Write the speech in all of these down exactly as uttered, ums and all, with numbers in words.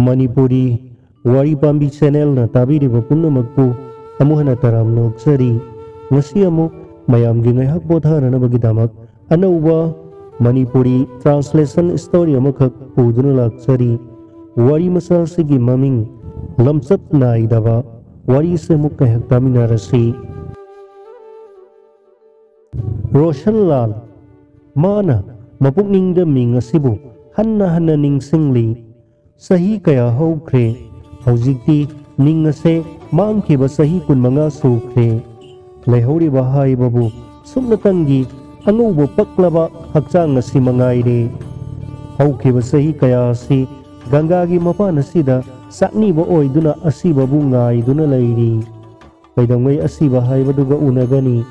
ꯃꯅꯤꯄꯨꯔꯤ ꯋꯥꯔꯤ ꯄꯥꯝꯕꯤ ꯆꯦꯅꯦꯜꯅ ꯇꯥꯕꯤꯔꯤꯕ ꯄꯨꯝꯅꯃꯛꯄꯨ ꯑꯃꯨꯛ ꯍꯟꯅ ꯇꯔꯥꯝꯅ ꯑꯣꯛꯆꯔꯤ꯫ ꯉꯁꯤ ꯑꯃꯨꯛ ꯃꯌꯥꯝꯒꯤ ꯉꯥꯏꯍꯥꯛ ꯄꯣꯊꯥꯅꯅꯕꯒꯤꯗꯃꯛ ꯑꯅꯧꯕ ꯃꯅꯤꯄꯨꯔꯤ ꯇ꯭ꯔꯥꯟꯁꯂꯦꯁꯟ ꯁ꯭ꯇꯣꯔꯤ ꯑꯃꯈꯛ ꯄꯨꯗꯨꯅ ꯂꯥꯛꯆꯔꯤ꯫ ꯋꯥꯔꯤ ꯃꯆꯥ ꯑꯁꯤꯒꯤ ꯃꯃꯤꯡ ꯂꯝꯆꯠ ꯅꯥꯏꯗꯕ꯫ ꯋꯥꯔꯤꯁꯦ ꯑꯃꯨꯛ ꯉꯥꯏꯍꯥꯛ ꯇꯥꯃꯤꯟꯅꯔꯁꯤ꯫ ꯔꯣꯁꯟꯂꯥꯜ꯫ ꯃꯥꯅ ꯃꯄꯨꯛꯅꯤꯡꯗ ꯃꯤꯡ ꯑꯁꯤꯕꯨ ꯍꯟꯅ ꯍꯟꯅ ꯅꯤꯡꯁꯤꯡꯂꯤ꯫ ꯆꯍꯤ ꯀꯌꯥ ꯍꯧꯈ꯭ꯔꯦ꯫ ꯍꯧꯖꯤꯛꯇꯤ ꯃꯤꯡ ꯑꯁꯦ ꯃꯥꯡꯈꯤꯕ ꯆꯍꯤ ꯀꯨꯟꯃꯉꯥ ꯁꯨꯈ꯭ꯔꯦ꯫ ꯂꯩꯍꯧꯔꯤꯕ ꯍꯥꯏꯕꯕꯨ ꯁꯨꯞꯅꯇꯪꯒꯤ ꯑꯉꯧꯕ ꯄꯛꯂꯕ ꯍꯛꯆꯥꯡ ꯑꯁꯤ ꯃꯉꯥꯏꯔꯦ꯫ ꯍꯧꯈꯤꯕ ꯆꯍꯤ ꯀꯌꯥ ꯑꯁꯤ ꯒꯪꯒꯥꯒꯤ ꯃꯄꯥꯟ ꯑꯁꯤꯗ ꯆꯥꯛꯅꯤꯕ ꯑꯣꯏꯗꯨꯅ ꯑꯁꯤꯕꯕꯨ ꯉꯥꯏꯗꯨꯅ ꯂꯩꯔꯤ꯫ ꯀꯩꯗꯧꯉꯩ ꯑꯁꯤꯕ ꯍꯥꯏꯕꯗꯨꯒ ꯎꯅꯒꯅꯤ?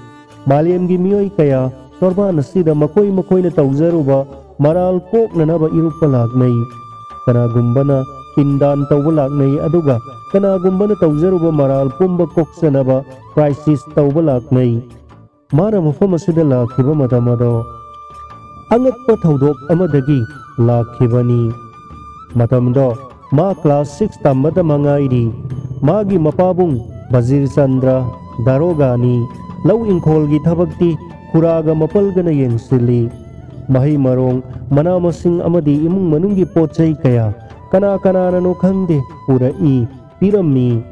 ꯃꯥꯂꯦꯝꯒꯤ ꯃꯤꯑꯣꯏ ꯀꯌꯥ ꯇꯣꯔꯕꯥꯟ ꯑꯁꯤꯗ ꯃꯈꯣꯏ ꯃꯈꯣꯏꯅ ꯇꯧꯖꯔꯨꯕ ꯃꯔꯥꯜ ꯀꯣꯛꯅꯅꯕ ꯏꯔꯨꯞꯄ ꯂꯥꯛꯅꯩ꯫ ꯀꯅꯥꯒꯨꯝꯕꯅ ꯄꯤꯟꯗꯥꯟ ꯇꯧꯕ ꯂꯥꯛꯅꯩ, ꯑꯗꯨꯒ ꯀꯅꯥꯒꯨꯝꯕꯅ ꯇꯧꯖꯔꯨꯕ ꯃꯔꯥꯜ ꯄꯨꯝꯕ ꯀꯣꯛꯆꯅꯕ ꯄ꯭ꯔꯥꯏꯁꯤꯁ ꯇꯧꯕ ꯂꯥꯛꯅꯩ꯫ ꯃꯥꯅ ꯃꯐꯝ ꯑꯁꯤꯗ ꯂꯥꯛꯈꯤꯕ ꯃꯇꯝ ꯑꯗꯣ ꯑꯉꯛꯄ ꯊꯧꯗꯣꯛ ꯑꯃꯗꯒꯤ ꯂꯥꯛꯈꯤꯕꯅꯤ꯫ ꯃꯇꯝꯗꯣ ꯃꯥ ꯀ꯭ꯂꯥꯁ ꯁꯤꯛꯁ ꯇꯝꯕꯗ ꯃꯉꯥꯏꯔꯤ꯫ ꯃꯥꯒꯤ ꯃꯄꯥꯕꯨꯡ ꯕꯖꯤꯔ ꯆꯟꯗ꯭ꯔ ꯗꯥꯔꯣꯒꯥꯅꯤ꯫ ꯂꯧ ꯏꯪꯈꯣꯜꯒꯤ ꯊꯕꯛꯇꯤ ꯈꯨꯔꯥꯒ ꯃꯄꯜꯒꯅ ꯌꯦꯡꯁꯤꯜꯂꯤ꯫ ꯃꯍꯩ ꯃꯔꯣꯡ, ꯃꯅꯥ ꯃꯁꯤꯡ ꯑꯃꯗꯤ ꯏꯃꯨꯡ ꯃꯅꯨꯡꯒꯤ ꯄꯣꯠ ꯆꯩ ꯀꯌꯥ ꯀꯅꯥ ꯀꯅꯥꯅꯅꯣ ꯈꯪꯗꯦ ꯄꯨꯔꯛꯏ, ꯄꯤꯔꯝꯃꯤ꯫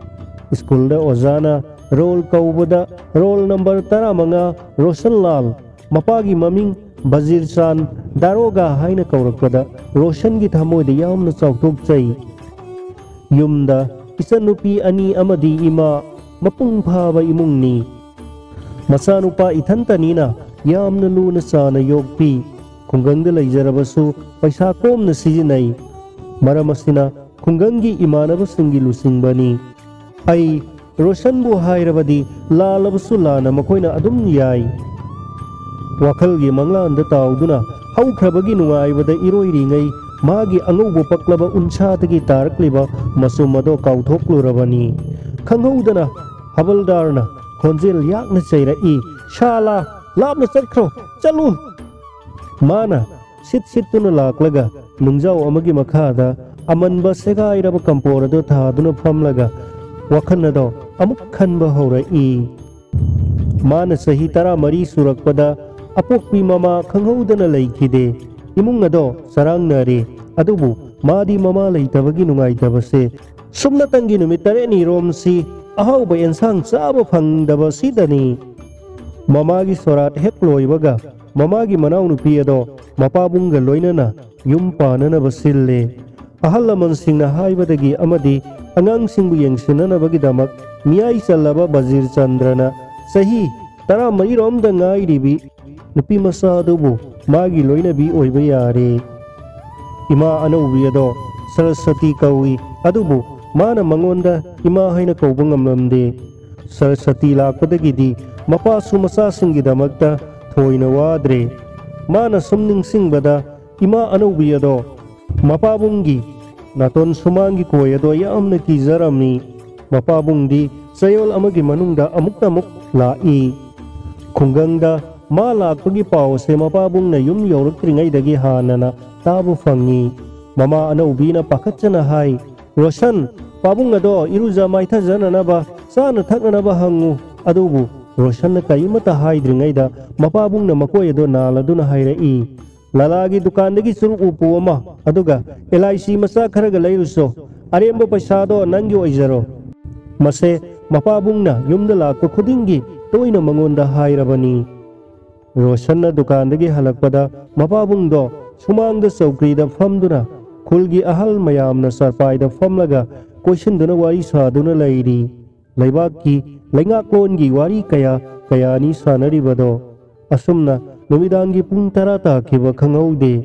ꯁ꯭ꯀꯨꯜꯗ ꯑꯣꯖꯥꯅ ꯔꯣꯜ ꯀꯧꯕꯗ ꯔꯣꯜ ꯅꯝꯕꯔ ꯇꯔꯥꯃꯉꯥ ꯔꯣꯁꯟꯂꯥꯜ, ꯃꯄꯥꯒꯤ ꯃꯃꯤꯡ ꯕꯖꯤꯔ ꯆꯥꯟ ꯗꯥꯔꯣꯒꯥ ꯍꯥꯏꯅ ꯀꯧꯔꯛꯄꯗ ꯔꯣꯁꯟꯒꯤ ꯊꯃꯣꯏꯗ ꯌꯥꯝꯅ ꯆꯥꯎꯊꯣꯛꯆꯩ꯫ ꯌꯨꯝꯗ ꯏꯆꯟꯅꯨꯄꯤ ꯑꯅꯤ ꯑꯃꯗꯤ ꯏꯃꯥ, ꯃꯄꯨꯡ ꯐꯥꯕ ꯏꯃꯨꯡꯅꯤ꯫ ꯃꯆꯥꯅꯨꯄꯥ ꯏꯊꯟꯇꯅꯤꯅ ꯌꯥꯝꯅ ꯂꯨꯅ ꯆꯥꯅ ꯌꯣꯛꯄꯤ꯫ ꯈꯨꯡꯒꯪꯗ ꯂꯩꯖꯔꯕꯁꯨ ꯄꯩꯁꯥ ꯀꯣꯝꯅ ꯁꯤꯖꯤꯟꯅꯩ꯫ ꯃꯔꯝ ꯑꯁꯤꯅ ꯈꯨꯡꯒꯪꯒꯤ ꯏꯃꯥꯟꯅꯕꯁꯤꯡꯒꯤ ꯂꯨꯆꯤꯡꯕꯅꯤ꯫ ꯑꯩ ꯔꯣꯁꯟꯕꯨ ꯍꯥꯏꯔꯕꯗꯤ ꯂꯥꯜꯂꯕꯁꯨ ꯂꯥꯟꯅ ꯃꯈꯣꯏꯅ ꯑꯗꯨꯝ ꯌꯥꯏ꯫ ꯋꯥꯈꯜꯒꯤ ꯃꯪꯂꯥꯟꯗ ꯇꯥꯎꯗꯨꯅ ꯍꯧꯈ꯭ꯔꯕꯒꯤ ꯅꯨꯡꯉꯥꯏꯕꯗ ꯏꯔꯣꯏꯔꯤꯉꯩ ꯃꯥꯒꯤ ꯑꯉꯧꯕ ꯄꯛꯂꯕ ꯎꯟꯁꯥꯗꯒꯤ ꯇꯥꯔꯛꯂꯤꯕ ꯃꯆꯨꯝ ꯑꯗꯣ ꯀꯥꯎꯊꯣꯛꯂꯨꯔꯕꯅꯤ꯫ ꯈꯪꯍꯧꯗꯅ ꯍꯕꯜꯗꯥꯔꯅ ꯈꯣꯟꯖꯦꯜ ꯌꯥꯛꯅ ꯆꯩꯔꯛꯏ, "ꯁꯥꯂꯥ, ꯂꯥꯞꯅ ꯆꯠꯈ꯭ꯔꯣ, ꯆꯠꯂꯨ!" ꯃꯥꯅ ꯁꯤꯠ ꯁꯤꯠꯇꯨꯅ ꯂꯥꯛꯂꯒ ꯅꯨꯡꯖꯥꯎ ꯑꯃꯒꯤ ꯃꯈꯥꯗ ꯑꯃꯟꯕ ꯁꯦꯒꯥꯏꯔꯕ ꯀꯝꯄꯣꯔ ꯑꯗꯨ ꯊꯥꯗꯨꯅ ꯐꯝꯂꯒ ꯋꯥꯈꯜ ꯑꯗꯣ ꯑꯃꯨꯛ ꯈꯟꯕ ꯍꯧꯔꯛꯏ꯫ ꯃꯥꯅ ꯆꯍꯤ ꯇꯔꯥꯃꯔꯤ ꯁꯨꯔꯛꯄꯗ ꯑꯄꯣꯛꯄꯤ ꯃꯃꯥ ꯈꯪꯍꯧꯗꯅ ꯂꯩꯈꯤꯗꯦ꯫ ꯏꯃꯨꯡ ꯑꯗꯣ ꯆꯔꯥꯡꯅꯔꯦ꯫ ꯑꯗꯨꯕꯨ ꯃꯥꯗꯤ ꯃꯃꯥ ꯂꯩꯇꯕꯒꯤ ꯅꯨꯡꯉꯥꯏꯇꯕꯁꯦ ꯁꯨꯞꯅꯇꯪꯒꯤ ꯅꯨꯃꯤꯠ ꯇꯔꯦꯠꯅꯤꯔꯣꯝꯁꯤ ꯑꯍꯥꯎꯕ ꯑꯦꯟꯁꯥꯡ ꯆꯥꯕ ꯐꯪꯗꯕꯁꯤꯗꯅꯤ꯫ ꯃꯃꯥꯒꯤ ꯁꯣꯔꯥꯠ ꯍꯦꯛ ꯂꯣꯏꯕꯒ ꯃꯃꯥꯒꯤ ꯃꯅꯥꯎꯅꯨꯄꯤ ꯑꯗꯣ ꯃꯄꯥꯕꯨꯡꯒ ꯂꯣꯏꯅꯅ ꯌꯨꯝ ꯄꯥꯟꯅꯅꯕ ꯁꯤꯜꯂꯦ꯫ ꯑꯍꯜ ꯂꯃꯟꯁꯤꯡꯅ ꯍꯥꯏꯕꯗꯒꯤ ꯑꯃꯗꯤ ꯑꯉꯥꯡꯁꯤꯡꯕꯨ ꯌꯦꯡꯁꯤꯟꯅꯅꯕꯒꯤꯗꯃꯛ ꯃꯤꯌꯥꯏ ꯆꯜꯂꯕ ꯕꯖꯤꯔ ꯆꯟꯗ꯭ꯔꯅ ꯆꯍꯤ ꯇꯔꯥꯃꯔꯤꯔꯣꯝꯗ ꯉꯥꯏꯔꯤꯕꯤ ꯅꯨꯄꯤ ꯃꯆꯥ ꯑꯗꯨꯕꯨ ꯃꯥꯒꯤ ꯂꯣꯏꯅꯕꯤ ꯑꯣꯏꯕ ꯌꯥꯔꯦ꯫ ꯏꯃꯥ ꯑꯅꯧꯕꯤ ꯑꯗꯣ ꯁꯔꯁꯋꯇꯤ ꯀꯧꯏ, ꯑꯗꯨꯕꯨ ꯃꯥꯅ ꯃꯉꯣꯟꯗ ꯏꯃꯥ ꯍꯥꯏꯅ ꯀꯧꯕ ꯉꯝꯂꯝꯗꯦ꯫ ꯁꯔꯁꯋꯇꯤ ꯂꯥꯛꯄꯗꯒꯤꯗꯤ ꯃꯄꯥꯁꯨ ꯃꯆꯥꯁꯤꯡꯒꯤꯗꯃꯛꯇ ꯊꯣꯏꯅ ꯋꯥꯗ꯭ꯔꯦ꯫ ꯃꯥꯅ ꯁꯨꯝ ꯅꯤꯡꯁꯤꯡꯕꯗ ꯏꯃꯥ ꯑꯅꯧꯕꯤ ꯑꯗꯣ ꯃꯄꯥꯕꯨꯡꯒꯤ ꯅꯥꯇꯣꯟ ꯁꯨꯃꯥꯡꯒꯤ ꯀꯣꯏ ꯑꯗꯣ ꯌꯥꯝꯅ ꯀꯤꯖꯔꯝꯃꯤ꯫ ꯃꯄꯥꯕꯨꯡꯗꯤ ꯆꯌꯣꯜ ꯑꯃꯒꯤ ꯃꯅꯨꯡꯗ ꯑꯃꯨꯛꯇ ꯑꯃꯨꯛ ꯂꯥꯛꯏ꯫ ꯈꯨꯡꯒꯪꯗ ꯃꯥ ꯂꯥꯛꯄꯒꯤ ꯄꯥꯎ ꯑꯁꯦ ꯃꯄꯥꯕꯨꯡꯅ ꯌꯨꯝ ꯌꯧꯔꯛꯇ꯭ꯔꯤꯉꯩꯗꯒꯤ ꯍꯥꯟꯅꯅ ꯇꯥꯕ ꯐꯪꯉꯤ꯫ ꯃꯃꯥ ꯑꯅꯧꯕꯤꯅ ꯄꯥꯈꯠꯆꯅ ꯍꯥꯏ, "ꯔꯣꯁꯟ, ꯄꯥꯕꯨꯡ ꯑꯗꯣ ꯏꯔꯨꯖ ꯃꯥꯏꯊꯖꯅꯅꯕ, ꯆꯥꯅ ꯊꯛꯅꯅꯕ ꯍꯪꯉꯨ"꯫ ꯑꯗꯨꯕꯨ ꯔꯣꯁꯟꯅ ꯀꯔꯤꯃꯠꯇ ꯍꯥꯏꯗ꯭ꯔꯤꯉꯩꯗ ꯃꯄꯥꯕꯨꯡꯅ ꯃꯀꯣꯏ ꯑꯗꯣ ꯅꯥꯜꯂꯗꯨꯅ ꯍꯥꯏꯔꯛꯏ, "ꯂꯂꯥꯒꯤ ꯗꯨꯀꯥꯟꯗꯒꯤ ꯆꯨꯔꯨꯞ ꯎꯄꯨ ꯑꯃ, ꯑꯗꯨꯒ ꯑꯦꯂꯥꯏꯁꯤ ꯃꯆꯥ ꯈꯔꯒ ꯂꯩꯔꯨꯆꯣ꯫ ꯑꯔꯦꯝꯕ ꯄꯩꯁꯥꯗꯣ ꯅꯪꯒꯤ ꯑꯣꯏꯖꯔꯣ"꯫ ꯃꯁꯦ ꯃꯄꯥꯕꯨꯡꯅ ꯌꯨꯝꯗ ꯂꯥꯛꯄ ꯈꯨꯗꯤꯡꯒꯤ ꯇꯣꯏꯅ ꯃꯉꯣꯟꯗ ꯍꯥꯏꯔꯕꯅꯤ꯫ ꯔꯣꯁꯟꯅ ꯗꯨꯀꯥꯟꯗꯒꯤ ꯍꯜꯂꯛꯄꯗ ꯃꯄꯥꯕꯨꯡꯗꯣ ꯁꯨꯃꯥꯡꯗ ꯆꯧꯀ꯭ꯔꯤꯗ ꯐꯝꯗꯨꯅ ꯈꯨꯜꯒꯤ ꯑꯍꯜ ꯃꯌꯥꯝꯅ ꯆꯥꯔꯄꯥꯏꯗ ꯐꯝꯂꯒ ꯀꯣꯏꯁꯤꯟꯗꯨꯅ ꯋꯥꯔꯤ ꯁꯥꯗꯨꯅ ꯂꯩꯔꯤ꯫ ꯂꯩꯕꯥꯛꯀꯤ ꯂꯩꯉꯥꯛꯂꯣꯟꯒꯤ ꯋꯥꯔꯤ ꯀꯌꯥ ꯀꯌꯥꯅꯤ ꯁꯥꯟꯅꯔꯤꯕꯗꯣ꯫ ꯑꯁꯨꯝꯅ ꯅꯨꯃꯤꯗꯥꯡꯒꯤ ꯄꯨꯡ ꯇꯔꯥ ꯇꯥꯈꯤꯕ ꯈꯪꯍꯧꯗꯦ꯫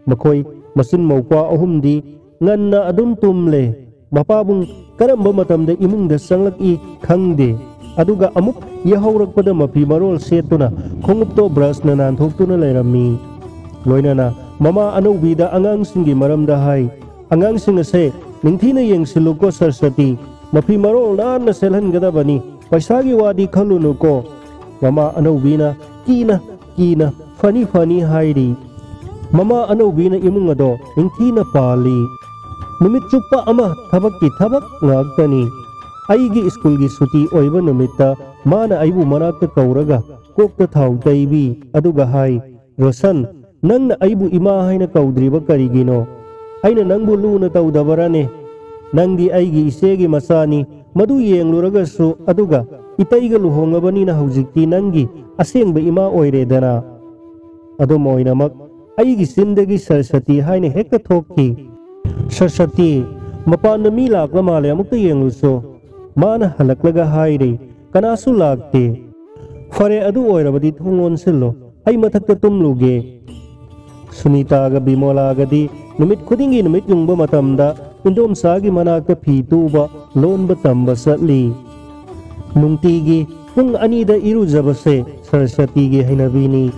ꯃꯈꯣꯏ ꯃꯆꯤꯟ ꯃꯧꯄ꯭ꯋꯥ ꯑꯍꯨꯝꯗꯤ ꯉꯟꯅ ꯑꯗꯨꯝ ꯇꯨꯝꯂꯦ꯫ ꯃꯄꯥꯕꯨꯡ ꯀꯔꯝꯕ ꯃꯇꯝꯗ ꯏꯃꯨꯡꯗ ꯆꯪꯂꯛꯏ ꯈꯪꯗꯦ꯫ ꯑꯗꯨꯒ ꯑꯃꯨꯛ ꯌꯥꯍꯧꯔꯛꯄꯗ ꯃꯐꯤ ꯃꯔꯣꯜ ꯁꯦꯠꯇꯨꯅ ꯈꯣꯡꯎꯞꯇꯣ ꯕ꯭ꯔꯁꯅ ꯅꯥꯟꯊꯣꯛꯇꯨꯅ ꯂꯩꯔꯝꯃꯤ꯫ ꯂꯣꯏꯅꯅ ꯃꯃꯥ ꯑꯅꯧꯕꯤꯗ ꯑꯉꯥꯡꯁꯤꯡꯒꯤ ꯃꯔꯝꯗ ꯍꯥꯏ, "ꯑꯉꯥꯡꯁꯤꯡ ꯑꯁꯦ ꯅꯤꯡꯊꯤꯅ ꯌꯦꯡꯁꯤꯜꯂꯨꯀꯣ ꯁꯔꯁꯇꯤ, ꯃꯐꯤ ꯃꯔꯣꯜ ꯅꯥꯟꯅ ꯁꯦꯠꯍꯟꯒꯗꯕꯅꯤ, ꯄꯩꯁꯥꯒꯤ ꯋꯥꯗꯤ ꯈꯜꯂꯨꯅꯨꯀꯣ"꯫ ꯃꯃꯥ ꯑꯅꯧꯕꯤꯅ ꯀꯤꯅ ꯀꯤꯅ "ꯐꯅꯤ, ꯐꯅꯤ" ꯍꯥꯏꯔꯤ꯫ ꯃꯃꯥ ꯑꯅꯧꯕꯤꯅ ꯏꯃꯨꯡ ꯑꯗꯣ ꯅꯤꯡꯊꯤꯅ ꯄꯥꯜꯂꯤ꯫ ꯅꯨꯃꯤꯠ ꯆꯨꯞꯄ ꯑꯃ ꯊꯕꯛꯀꯤ ꯊꯕꯛ ꯉꯥꯛꯇꯅꯤ꯫ ꯑꯩꯒꯤ ꯁ꯭ꯀꯨꯜꯒꯤ ꯁꯨꯇꯤ ꯑꯣꯏꯕ ꯅꯨꯃꯤꯠꯇ ꯃꯥꯅ ꯑꯩꯕꯨ ꯃꯅꯥꯛꯇ ꯀꯧꯔꯒ ꯀꯣꯛꯇ ꯊꯥꯎ ꯇꯩꯕꯤ, ꯑꯗꯨꯒ ꯍꯥꯏ, "ꯔꯣꯁꯟ, ꯅꯪꯅ ꯑꯩꯕꯨ ꯏꯃꯥ ꯍꯥꯏꯅ ꯀꯧꯗ꯭ꯔꯤꯕ ꯀꯔꯤꯒꯤꯅꯣ? ꯑꯩꯅ ꯅꯪꯕꯨ ꯂꯨꯅ ꯇꯧꯗꯕꯔꯅꯦ? ꯅꯪꯗꯤ ꯑꯩꯒꯤ ꯏꯆꯦꯒꯤ ꯃꯆꯥꯅꯤ, ꯃꯗꯨ ꯌꯦꯡꯂꯨꯔꯒꯁꯨ, ꯑꯗꯨꯒ ꯏꯇꯩꯒ ꯂꯨꯍꯣꯡꯂꯕꯅꯤꯅ ꯍꯧꯖꯤꯛꯇꯤ ꯅꯪꯒꯤ ꯑꯁꯦꯡꯕ ꯏꯃꯥ ꯑꯣꯏꯔꯦꯗꯅ?" ꯑꯗꯨꯝ ꯑꯣꯏꯅꯃꯛ ꯑꯩꯒꯤ ꯆꯤꯟꯗꯒꯤ ꯁꯔꯁꯇꯤ ꯍꯥꯏꯅ ꯍꯦꯛꯇ ꯊꯣꯛꯈꯤ꯫ "ꯁꯔꯁꯇꯤ, ꯃꯄꯥꯟꯗ ꯃꯤ ꯂꯥꯛꯄ ꯃꯥꯜꯂꯦ, ꯑꯃꯨꯛꯇ ꯌꯦꯡꯂꯨꯆꯣ," ꯃꯥꯅ ꯍꯜꯂꯛꯂꯒ ꯍꯥꯏꯔꯤ꯫ "ꯀꯅꯥꯁꯨ ꯂꯥꯛꯇꯦ꯫ ꯐꯔꯦ, ꯑꯗꯨ ꯑꯣꯏꯔꯕꯗꯤ ꯊꯣꯡ ꯂꯣꯟꯁꯤꯜꯂꯣ, ꯑꯩ ꯃꯊꯛꯇ ꯇꯨꯝꯂꯨꯒꯦ꯫" ꯁꯨꯅꯤꯇꯥꯒ ꯕꯤꯃꯣꯂꯥꯒꯗꯤ ꯅꯨꯃꯤꯠ ꯈꯨꯗꯤꯡꯒꯤ ꯅꯨꯃꯤꯠ ꯌꯨꯡꯕ ꯃꯇꯝꯗ ꯏꯟꯗꯣꯝꯆꯥꯒꯤ ꯃꯅꯥꯛꯇ ꯐꯤ ꯇꯨꯕ, ꯂꯣꯟꯕ ꯇꯝꯕ ꯆꯠꯂꯤ꯫ ꯅꯨꯡꯇꯤꯒꯤ ꯄꯨꯡ ꯑꯅꯤꯗ ꯏꯔꯨꯖꯕꯁꯦ ꯁꯔꯁꯇꯤꯒꯤ ꯍꯩꯅꯕꯤꯅꯤ꯫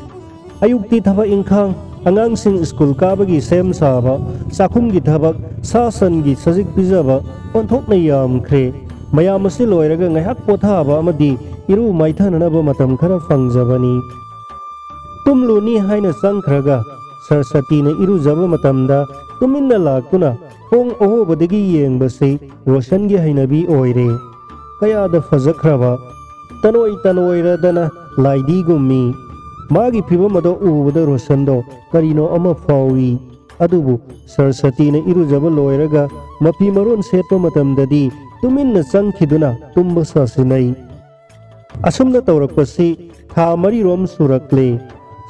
ꯑꯌꯨꯛꯇꯤ ꯊꯕꯛ ꯏꯪꯈꯥꯡ, ꯑꯉꯥꯡꯁꯤꯡ ꯁ꯭ꯀꯨꯜ ꯀꯥꯕꯒꯤ ꯁꯦꯝ ꯁꯥꯕ, ꯆꯥꯛꯈꯨꯝꯒꯤ ꯊꯕꯛ, ꯁꯥ ꯁꯟꯒꯤ ꯁꯖꯤꯛ ꯄꯤꯖꯕ, ꯑꯣꯟꯊꯣꯛꯅ ꯌꯥꯝꯈ꯭ꯔꯦ꯫ ꯃꯌꯥꯝ ꯑꯁꯤ ꯂꯣꯏꯔꯒ ꯉꯥꯏꯍꯥꯛ ꯄꯣꯊꯥꯕ ꯑꯃꯗꯤ ꯏꯔꯨ ꯃꯥꯏꯊꯅꯅꯕ ꯃꯇꯝ ꯈꯔ ꯐꯪꯖꯕꯅꯤ꯫ ꯇꯨꯝꯂꯨꯅꯤ ꯍꯥꯏꯅ ꯆꯪꯈ꯭ꯔꯒ ꯁꯔꯁꯇꯤꯅ ꯏꯔꯨꯖꯕ ꯃꯇꯝꯗ ꯇꯨꯃꯤꯟꯅ ꯂꯥꯛꯇꯨꯅ ꯊꯣꯡ ꯑꯍꯣꯕꯗꯒꯤ ꯌꯦꯡꯕꯁꯤ ꯔꯣꯁꯟꯒꯤ ꯍꯩꯅꯕꯤ ꯑꯣꯏꯔꯦ꯫ ꯀꯌꯥꯗ ꯐꯖꯈ꯭ꯔꯕ! ꯇꯅꯣꯏ ꯇꯅꯣꯏꯔꯗꯅ ꯂꯥꯏꯙꯤꯒꯨꯝꯃꯤ꯫ ꯃꯥꯒꯤ ꯐꯤꯕꯝ ꯑꯗꯣ ꯎꯕꯗ ꯔꯣꯁꯟꯗꯣ ꯀꯔꯤꯅꯣ ꯑꯃ ꯐꯥꯎꯏ꯫ ꯑꯗꯨꯕꯨ ꯁꯔꯁꯇꯤꯅ ꯏꯔꯨꯖꯕ ꯂꯣꯏꯔꯒ ꯃꯐꯤ ꯃꯔꯣꯟ ꯁꯦꯠꯄ ꯃꯇꯝꯗꯗꯤ ꯇꯨꯃꯤꯟꯅ ꯆꯪꯈꯤꯗꯨꯅ ꯇꯨꯝꯕ ꯁꯥꯁꯤꯟꯅꯩ꯫ ꯑꯁꯨꯝꯅ ꯇꯧꯔꯛꯄꯁꯤ ꯊꯥ ꯃꯔꯤꯔꯣꯝ ꯁꯨꯔꯛꯂꯦ꯫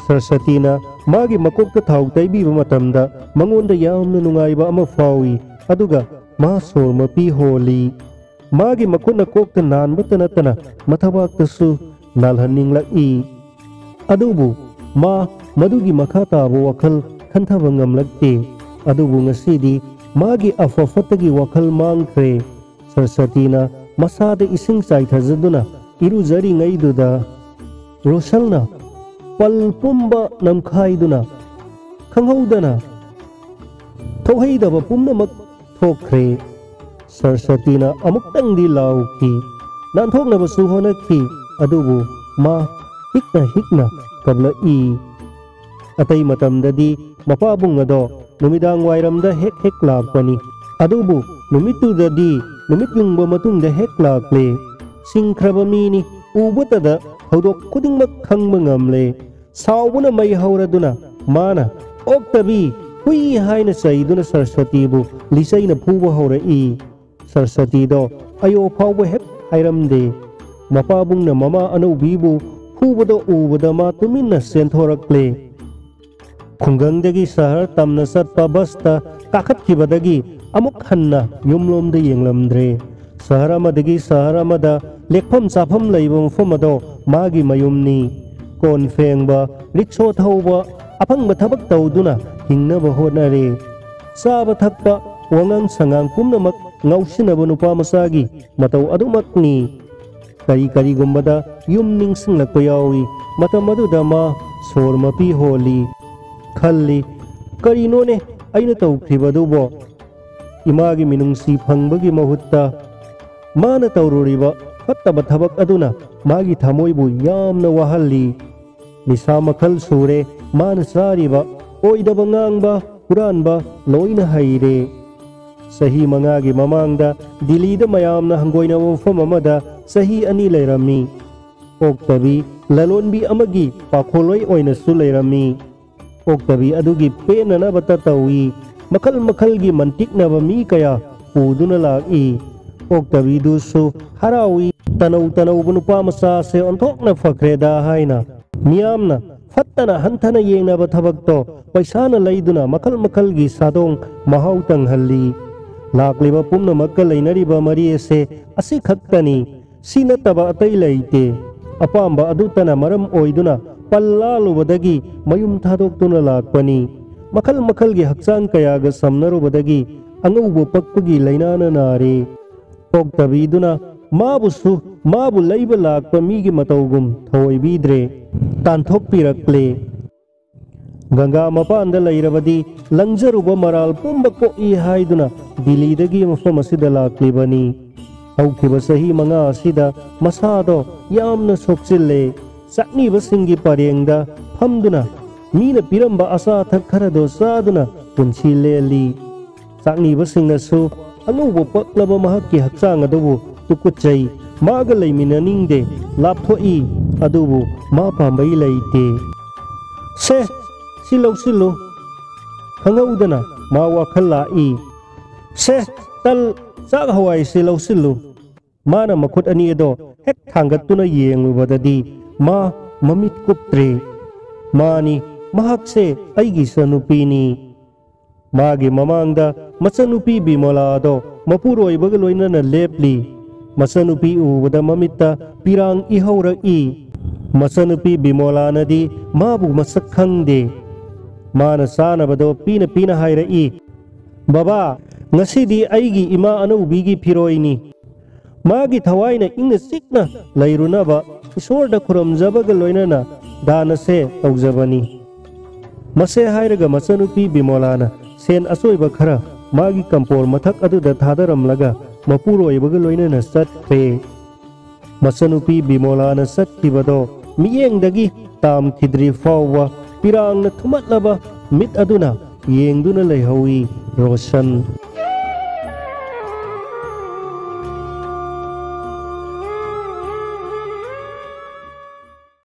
ꯁꯔꯁꯇꯤꯅ ꯃꯥꯒꯤ ꯃꯀꯣꯛꯇ ꯊꯥꯎ ꯇꯩꯕꯤꯕ ꯃꯇꯝꯗ ꯃꯉꯣꯟꯗ ꯌꯥꯝꯅ ꯅꯨꯡꯉꯥꯏꯕ ꯑꯃ ꯐꯥꯎꯏ, ꯑꯗꯨꯒ ꯃꯥ ꯁꯣꯔ ꯃꯄꯤ ꯍꯣꯜꯂꯤ꯫ ꯃꯥꯒꯤ ꯃꯈꯨꯠꯅ ꯀꯣꯛꯇ ꯅꯥꯟꯕꯇ ꯅꯠꯇꯅ ꯃꯊꯕꯥꯛꯇꯁꯨ ꯅꯥꯜꯍꯟꯅꯤꯡꯂꯛꯏ꯫ ꯑꯗꯨꯕꯨ ꯃꯥ ꯃꯗꯨꯒꯤ ꯃꯈꯥ ꯇꯥꯕ ꯋꯥꯈꯜ ꯈꯟꯊꯕ ꯉꯝꯂꯛꯇꯦ꯫ ꯑꯗꯨꯕꯨ ꯉꯁꯤꯗꯤ ꯃꯥꯒꯤ ꯑꯐ ꯐꯠꯇꯒꯤ ꯋꯥꯈꯜ ꯃꯥꯡꯈ꯭ꯔꯦ꯫ ꯁꯔꯁꯇꯤꯅ ꯃꯁꯥꯗ ꯏꯁꯤꯡ ꯆꯥꯏꯊꯖꯗꯨꯅ ꯏꯔꯨꯖꯔꯤꯉꯩꯗꯨꯗ ꯔꯣꯁꯜꯅ ꯄꯜ ꯄꯨꯝꯕ ꯅꯝꯈꯥꯏꯗꯨꯅ ꯈꯪꯍꯧꯗꯅ ꯊꯣꯛꯍꯩꯗꯕ ꯄꯨꯝꯅꯃꯛ ꯊꯣꯛꯈ꯭ꯔꯦ꯫ ꯁꯔꯁꯇꯤꯅ ꯑꯃꯨꯛꯇꯪꯗꯤ ꯂꯥꯎꯈꯤ꯫ ꯅꯥꯟꯊꯣꯛꯅꯕꯁꯨ ꯍꯣꯠꯅꯈꯤ, ꯑꯗꯨꯕꯨ ꯃꯥ ꯍꯤꯛꯅ ꯍꯤꯛꯅ ꯀꯞꯂꯛꯏ꯫ ꯑꯇꯩ ꯃꯇꯝꯗꯗꯤ ꯃꯄꯥꯕꯨꯡ ꯑꯗꯣ ꯅꯨꯃꯤꯗꯥꯡ ꯋꯥꯏꯔꯝꯗ ꯍꯦꯛ ꯍꯦꯛ ꯂꯥꯛꯄꯅꯤ꯫ ꯑꯗꯨꯕꯨ ꯅꯨꯃꯤꯠꯇꯨꯗꯗꯤ ꯅꯨꯃꯤꯠ ꯌꯨꯡꯕ ꯃꯇꯨꯡꯗ ꯍꯦꯛ ꯂꯥꯛꯂꯦ꯫ ꯁꯤꯡꯈ꯭ꯔꯕ ꯃꯤꯅꯤ, ꯎꯕꯇꯗ ꯊꯧꯗꯣꯛ ꯈꯨꯗꯤꯡꯃꯛ ꯈꯪꯕ ꯉꯝꯂꯦ꯫ ꯁꯥꯎꯕꯅ ꯃꯩ ꯍꯧꯔꯗꯨꯅ ꯃꯥꯅ "ꯑꯣꯛꯇꯕꯤ, ꯍꯨꯏ" ꯍꯥꯏꯅ ꯆꯩꯗꯨꯅ ꯁꯔꯁꯇꯤꯕꯨ ꯂꯤꯆꯩꯅ ꯐꯨꯕ ꯍꯧꯔꯛꯏ꯫ ꯁꯔꯁꯇꯤꯗꯣ ꯑꯌꯣ ꯐꯥꯎꯕ ꯍꯦꯛ ꯍꯥꯏꯔꯝꯗꯦ꯫ ꯃꯄꯥꯕꯨꯡꯅ ꯃꯃꯥ ꯑꯅꯧꯕꯤꯕꯨ ꯐꯨꯕꯗꯣ ꯎꯕꯗ ꯃꯥ ꯇꯨꯃꯤꯟꯅ ꯆꯦꯟꯊꯣꯔꯛꯂꯦ꯫ ꯈꯨꯡꯒꯪꯗꯒꯤ ꯁꯍꯔ ꯇꯝꯅ ꯆꯠꯄ ꯕꯁꯇ ꯀꯥꯈꯠꯈꯤꯕꯗꯒꯤ ꯑꯃꯨꯛ ꯍꯟꯅ ꯌꯨꯝꯂꯣꯝꯗ ꯌꯦꯡꯂꯝꯗ꯭ꯔꯦ꯫ ꯁꯍꯔ ꯑꯃꯗꯒꯤ ꯁꯍꯔ ꯑꯃꯗ ꯂꯦꯛꯐꯝ ꯆꯥꯐꯝ ꯂꯩꯕ ꯃꯐꯝ ꯑꯗꯣ ꯃꯥꯒꯤ ꯃꯌꯨꯝꯅꯤ꯫ ꯀꯣꯟ ꯐꯦꯡꯕ, ꯔꯤꯛꯁꯣ ꯊꯧꯕ, ꯑꯐꯪꯕ ꯊꯕꯛ ꯇꯧꯗꯨꯅ ꯍꯤꯡꯅꯕ ꯍꯣꯠꯅꯔꯦ꯫ ꯆꯥꯕ ꯊꯛꯄ, ꯋꯥꯉꯥꯡ ꯁꯉꯥꯡ ꯄꯨꯝꯅꯃꯛ ꯉꯥꯎꯁꯤꯟꯅꯕ ꯅꯨꯄꯥ ꯃꯆꯥꯒꯤ ꯃꯇꯧ ꯑꯗꯨꯃꯛꯅꯤ꯫ ꯀꯔꯤ ꯀꯔꯤꯒꯨꯝꯕꯗ ꯌꯨꯝ ꯅꯤꯡꯁꯤꯡꯂꯛꯄ ꯌꯥꯎꯏ꯫ ꯃꯇꯝ ꯑꯗꯨꯗ ꯃꯥ ꯁꯣꯔ ꯃꯄꯤ ꯍꯣꯜꯂꯤ꯫ ꯈꯜꯂꯤ, "ꯀꯔꯤꯅꯣꯅꯦ ꯑꯩꯅ ꯇꯧꯈ꯭ꯔꯤꯕꯗꯨꯕꯣ?" ꯏꯃꯥꯒꯤ ꯃꯤꯅꯨꯡꯁꯤ ꯐꯪꯕꯒꯤ ꯃꯍꯨꯠꯇ ꯃꯥꯅ ꯇꯧꯔꯨꯔꯤꯕ ꯐꯠꯇꯕ ꯊꯕꯛ ꯑꯗꯨꯅ ꯃꯥꯒꯤ ꯊꯃꯣꯏꯕꯨ ꯌꯥꯝꯅ ꯋꯥꯍꯜꯂꯤ꯫ ꯅꯤꯁꯥ ꯃꯈꯜ ꯁꯨꯔꯦ ꯃꯥꯅ ꯆꯥꯔꯤꯕ, ꯑꯣꯏꯗꯕ ꯉꯥꯡꯕ, ꯍꯨꯔꯥꯟꯕ ꯂꯣꯏꯅ ꯍꯩꯔꯦ꯫ ꯆꯍꯤ ꯃꯉꯥꯒꯤ ꯃꯃꯥꯡꯗ ꯗꯤꯜꯂꯤꯗ ꯃꯌꯥꯝꯅ ꯍꯪꯒꯣꯏꯅꯕ ꯃꯐꯝ ꯑꯃꯗ ꯆꯍꯤ ꯑꯅꯤ ꯂꯩꯔꯝꯃꯤ꯫ ꯑꯣꯛꯇꯕꯤ ꯂꯂꯣꯟꯕꯤ ꯑꯃꯒꯤ ꯄꯥꯈꯣꯜꯂꯣꯏ ꯑꯣꯏꯅꯁꯨ ꯂꯩꯔꯝꯃꯤ꯫ ꯑꯣꯛꯇꯕꯤ ꯑꯗꯨꯒꯤ ꯄꯦꯟꯅꯅꯕꯇ ꯇꯧꯏ꯫ ꯃꯈꯜ ꯃꯈꯜꯒꯤ ꯃꯟꯇꯤꯛꯅꯕ ꯃꯤ ꯀꯌꯥ ꯄꯨꯗꯨꯅ ꯂꯥꯛꯏ꯫ ꯑꯣꯛꯇꯕꯤꯗꯨꯁꯨ ꯍꯔꯥꯎꯏ꯫ "ꯇꯅꯧ ꯇꯅꯧꯕ ꯅꯨꯄꯥ ꯃꯆꯥꯁꯦ ꯑꯣꯟꯊꯣꯛꯅ ꯐꯈ꯭ꯔꯦꯗ" ꯍꯥꯏꯅ꯫ ꯃꯤꯌꯥꯝꯅ ꯐꯠꯇꯅ ꯍꯟꯊꯅ ꯌꯦꯡꯅꯕ ꯊꯕꯛꯇꯣ ꯄꯩꯁꯥꯅ ꯂꯩꯗꯨꯅ ꯃꯈꯜ ꯃꯈꯜꯒꯤ ꯁꯥꯗꯣꯡ ꯃꯍꯥꯎ ꯇꯪꯍꯜꯂꯤ꯫ ꯂꯥꯛꯂꯤꯕ ꯄꯨꯝꯅꯃꯛꯀ ꯂꯩꯅꯔꯤꯕ ꯃꯔꯤ ꯑꯁꯦ ꯑꯁꯤꯈꯛꯇꯅꯤ꯫ ꯁꯤ ꯅꯠꯇꯕ ꯑꯇꯩ ꯂꯩꯇꯦ꯫ ꯑꯄꯥꯝꯕ ꯑꯗꯨꯇꯅ ꯃꯔꯝ ꯑꯣꯏꯗꯨꯅ ꯄꯜ ꯂꯥꯜꯂꯨꯕꯗꯒꯤ ꯃꯌꯨꯝ ꯊꯥꯗꯣꯛꯇꯨꯅ ꯂꯥꯛꯄꯅꯤ꯫ ꯃꯈꯜ ꯃꯈꯜꯒꯤ ꯍꯛꯆꯥꯡ ꯀꯌꯥꯒ ꯁꯝꯅꯔꯨꯕꯗꯒꯤ ꯑꯉꯧꯕ ꯄꯛꯄꯒꯤ ꯂꯥꯏꯅꯥꯅ ꯅꯥꯔꯦ꯫ ꯑꯣꯛꯇꯕꯤꯗꯨꯅ ꯃꯥꯕꯨꯁꯨ ꯃꯥꯕꯨ ꯂꯩꯕ ꯂꯥꯛꯄ ꯃꯤꯒꯤ ꯃꯇꯧꯒꯨꯝ ꯊꯑꯣꯏꯕꯤꯗ꯭ꯔꯦ꯫ ꯇꯥꯟꯊꯣꯛꯄꯤꯔꯛꯂꯦ꯫ ꯒꯪꯒꯥ ꯃꯄꯥꯟꯗ ꯂꯩꯔꯕꯗꯤ ꯂꯪꯖꯔꯨꯕ ꯃꯔꯥꯜ ꯄꯨꯝꯕ ꯀꯣꯛꯏ ꯍꯥꯏꯗꯨꯅ ꯗꯤꯜꯂꯤꯗꯒꯤ ꯃꯐꯝ ꯑꯁꯤꯗ ꯂꯥꯛꯂꯤꯕꯅꯤ꯫ ꯍꯧꯈꯤꯕ ꯆꯍꯤ ꯃꯉꯥ ꯑꯁꯤꯗ ꯃꯁꯥꯗꯣ ꯌꯥꯝꯅ ꯁꯣꯛꯆꯤꯜꯂꯦ꯫ ꯆꯥꯛꯅꯤꯕꯁꯤꯡꯒꯤ ꯄꯔꯦꯡꯗ ꯐꯝꯗꯨꯅ ꯃꯤꯅ ꯄꯤꯔꯝꯕ ꯑꯆꯥ ꯑꯊꯛ ꯈꯔꯗꯣ ꯆꯥꯗꯨꯅ ꯄꯨꯟꯁꯤ ꯂꯦꯜꯂꯤ꯫ ꯆꯥꯛꯅꯤꯕꯁꯤꯡꯅꯁꯨ ꯑꯅꯧꯕ ꯄꯛꯂꯕ ꯃꯍꯥꯛꯀꯤ ꯍꯛꯆꯥꯡ ꯑꯗꯨꯕꯨ ꯇꯨꯀꯠꯆꯩ, ꯃꯥꯒ ꯂꯩꯃꯤꯟꯅꯅꯤꯡꯗꯦ, ꯂꯥꯞꯊꯣꯛꯏ꯫ ꯑꯗꯨꯕꯨ ꯃꯥ ꯄꯥꯝꯕꯩ ꯂꯩꯇꯦ꯫ "ꯁꯦ, ꯁꯤ ꯂꯧꯁꯤꯜꯂꯨ"꯫ ꯈꯪꯍꯧꯗꯅ ꯃꯥ ꯋꯥꯈꯜ ꯂꯥꯛꯏ꯫ "ꯁꯦ, ꯇꯜ, ꯆꯥꯛ ꯍꯋꯥꯏꯁꯦ ꯂꯧꯁꯤꯜꯂꯨ"꯫ ꯃꯥꯅ ꯃꯈꯨꯠ ꯑꯅꯤ ꯑꯗꯣ ꯍꯦꯛ ꯊꯥꯡꯒꯠꯇꯨꯅ ꯌꯦꯡꯂꯨꯕꯗꯗꯤ ꯃꯥ ꯃꯃꯤꯠ ꯀꯨꯞꯇ꯭ꯔꯦ꯫ ꯃꯥꯅꯤ, ꯃꯍꯥꯛꯁꯦ ꯑꯩꯒꯤ ꯏꯆꯟꯅꯨꯄꯤꯅꯤ꯫ ꯃꯥꯒꯤ ꯃꯃꯥꯡꯗ ꯃꯆꯟꯅꯨꯄꯤ ꯕꯤꯃꯣꯂꯥ ꯑꯗꯣ ꯃꯄꯨꯔꯣꯏꯕꯒ ꯂꯣꯏꯅꯅ ꯂꯦꯞꯂꯤ꯫ ꯃꯆꯟꯅꯨꯄꯤ ꯎꯕꯗ ꯃꯃꯤꯠꯇ ꯄꯤꯔꯥꯡ ꯏꯍꯧꯔꯛꯏ꯫ ꯃꯆꯟꯅꯨꯄꯤ ꯕꯤꯃꯣꯂꯥꯅꯗꯤ ꯃꯥꯕꯨ ꯃꯁꯛ ꯈꯪꯗꯦ꯫ ꯃꯥꯅ ꯆꯥꯅꯕꯗꯣ ꯄꯤꯅ ꯄꯤꯅ ꯍꯥꯏꯔꯛꯏ, "ꯕꯕꯥ, ꯉꯁꯤꯗꯤ ꯑꯩꯒꯤ ꯏꯃꯥ ꯑꯅꯧꯕꯤꯒꯤ ꯐꯤꯔꯣꯏꯅꯤ꯫ ꯃꯥꯒꯤ ꯊꯋꯥꯏꯅ ꯏꯪꯅ ꯆꯤꯛꯅ ꯂꯩꯔꯨꯅꯕ ꯏꯁꯣꯔꯗ ꯈꯨꯔꯨꯝꯖꯕꯒ ꯂꯣꯏꯅꯅ ꯗꯥꯅꯁꯦ ꯇꯧꯖꯕꯅꯤ"꯫ ꯃꯁꯦ ꯍꯥꯏꯔꯒ ꯃꯆꯟꯅꯨꯄꯤ ꯕꯤꯃꯣꯂꯥꯅ ꯁꯦꯟ ꯑꯆꯣꯏꯕ ꯈꯔ ꯃꯥꯒꯤ ꯀꯝꯄꯣꯔ ꯃꯊꯛ ꯑꯗꯨꯗ ꯊꯥꯗꯔꯝꯂꯒ ꯃꯄꯨꯔꯣꯏꯕꯒ ꯂꯣꯏꯅꯅ ꯆꯠꯈ꯭ꯔꯦ꯫ ꯃꯆꯟꯅꯨꯄꯤ ꯕꯤꯃꯣꯂꯥꯅ ꯆꯠꯈꯤꯕꯗꯣ ꯃꯤꯠꯌꯦꯡꯗꯒꯤ ꯇꯥꯝꯈꯤꯗ꯭ꯔꯤ ꯐꯥꯎꯕ ꯄꯤꯔꯥꯡꯅ ꯊꯨꯝꯃꯠꯂꯕ ꯃꯤꯠ ꯑꯗꯨꯅ ꯌꯦꯡꯗꯨꯅ ꯂꯩꯍꯧꯏ ꯔꯣꯁꯟ꯫